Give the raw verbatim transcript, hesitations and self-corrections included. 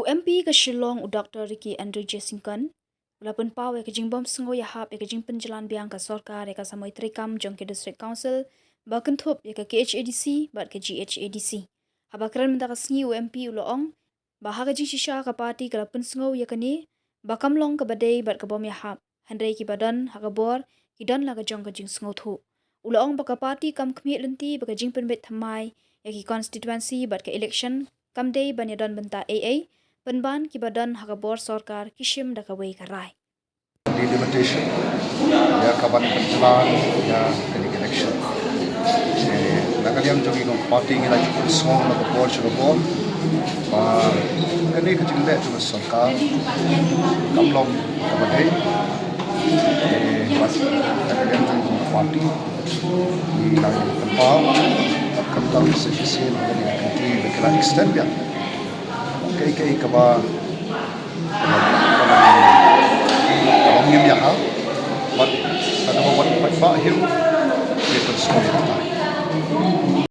U M P ka Shillong, u Doctor Ricky Andrew J Syngkon, u la pynpaw ïa ka jingbym sngew ïahap ïa ka jingpynjlan biang ka sorkar ïa ka samoi treikam jong ka District Council ba kynthup ïa ka K H A D C bad ka G H A D C. Haba kren mynta ka sngi, u M P u la ong ba ha ka jingshisha ka party ka la pynsngew ïa kane ba kam long kaba dei bad ka bym ïahap, hynrei kiba don ha ka bor ki don la ka jong ka jingsngewthuh. U la ong ba ka party kam khmih lynti ba ka jingpynbeit thymmai ïa ki constituency bad ka election kam dei ban ïadon bynta ei ei, pynban kiba don ha ka bor sorkar ki shim da kawei ka rai. Delimitation ïa ka ban pynplan ïa kane ka election. Eh, na ka liang jong ngi kum ka party ngi la ju pynsngew na ka por sha ka por ba kane ka jingleh jong ka sorkar kam long kaba dei. Eh, bad na ka liang jong ngi kum ka party ngi la ju pynpaw bad kumta sa shisien ba kane ka kynti ba ki la extend biang. Kaei kaei kaba, kaba ngim ïahap, bad kaba wat paidbah hi ruh ki pynsngew ïa kata.